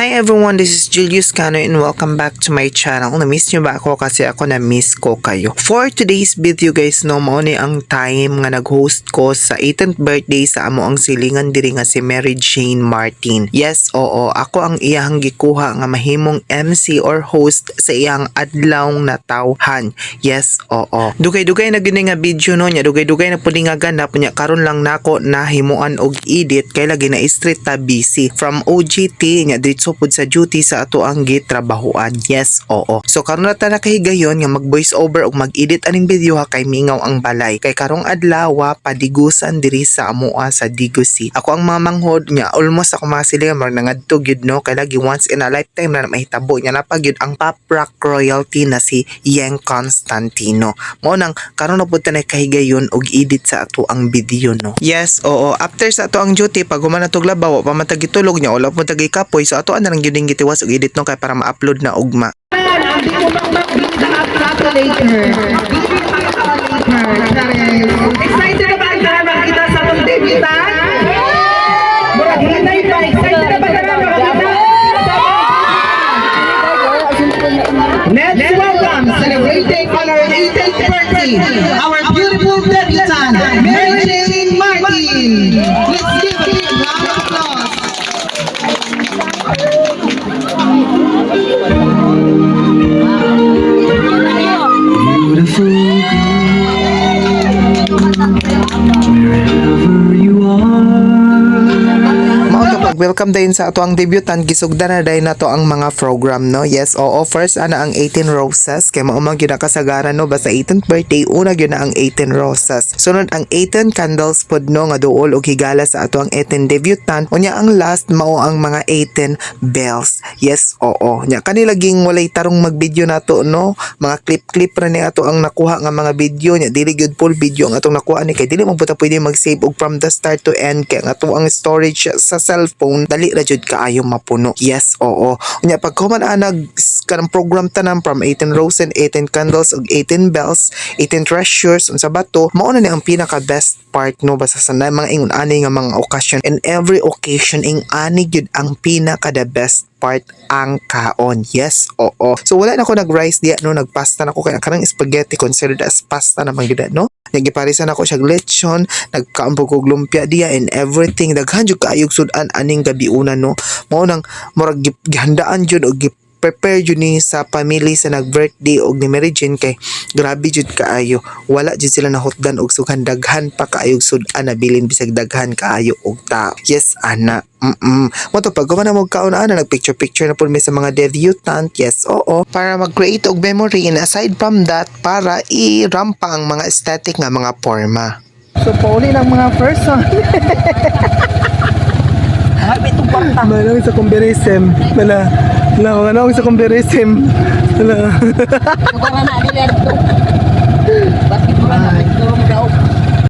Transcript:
Hi everyone, this is Julius Cano and welcome back to my channel. Na-miss nyo ba ako? Kasi ako na-miss ko kayo. For today's video guys, no, mao ni ang time nga nag-host ko sa 18th birthday sa amo ang silingan diri nga si Mary Jane Martin. Yes, oo, ako ang iyahang gikuha nga mahimong MC or host sa iyang adlaw na tawhan. Yes, oo. Dugay-dugay na gyud ni nga video, no, nya dugay-dugay na pud ni nga ganap nya karon lang nako nahimuan og edit kay lagi na street ta busy from OJT nya diretso pud sa duty sa ato ang gitrabahuan. Yes, oo. So karon na ta nakahigayon nga mag voice over ug mag-edit aning video ha kay mingaw ang balay. Kay karong adlaw padigusan diri sa amoa sa Digos City. Ako ang mamanghod nya almost ako mga silingan mar nangadto gyud, no, kay lagi once in a lifetime na mahitabo nya napa gyud ang pop rock royalty na si Yeng Constantino. Mao nang karon na pud ta nakahigayon og edit sa ato ang video, no. Yes, oo. After sa ato ang duty, pag human na tug labaw, pa man tag gitulog nya wala pud tag kapoy, so ato na lang gyud ning gitiwas og edit, no, kay para ma-upload na ugma. Ang di mo mang mag-up later. Later. Excited na ba ang tanan makita sa atong debutant? Murag hinay pa. Excited na ba tanan makita? Let's welcome, celebrating on her 18th birthday, our beautiful debutante, Mary Jane Martin. Let's give a big round of applause. Beautiful girl, wherever you are. Mao to, pag welcome dayon sa ato ang debutant, gisugdan na dayon nato ang mga program, no. Yes, oo, first ana ang 18 roses kay mao man gyud ang kasagaran, no, basta 18th birthday, una gyud na ang 18 roses. Sunod ang 18 candles pod, no, nga duol og higala sa ato ang 18 debutant. Unya ang last mao ang mga 18 bells. Yes, oo. Nya kani laging walay tarong mag-video nato, no. Mga clip-clip ra ni ato ang nakuha nga mga video nya dili gyud full video ang atong nakuha ni kay dili man pud ta pwede mag-save og from the start to end kay ang ato ang storage sa cellphone dali ra jud kaayo mapuno. Yes, oo. Unya pag human anag kanang program tanan from 18 roses, 18 candles ug 18 bells, 18 treasures unsa ba to, mao na ni ang pinaka best part, no, basta sa na mga ingon ani nga mga okasyon, and every occasion ing ani gyud ang pinaka the best part, ang kaon. Yes, oo. So wala na ako nag-rice diya, no, nagpasta na ako kay kanang spaghetti considered as pasta naman gyud, no. Nagiparisan ako siya lechon, nagkaon po kog lumpia diya and everything. Daghan jud kaayog sudan aning gabiuna, no. Mao nang murag gihandaan jud og prepare jud ni sa family sa nag-birthday og ni Mary Jane kay grabe jud kaayo. Wala jud sila nahutdan og sughan, daghan pa kaayog sudan nabilin bisag daghan kaayo og tao. Yes, ana. Mo to pag na mo kaon ana, nag-picture picture na pud mi sa mga debutant. Yes, oo. Para mag-create og memory and aside from that para i-rampa ang mga aesthetic nga mga forma. So, pauli ng mga person. Manong sa kumbirism. Wala. Wala, manong sa kumbirism. Wala. Para na nila ito. Bakit mo na nagturong daw?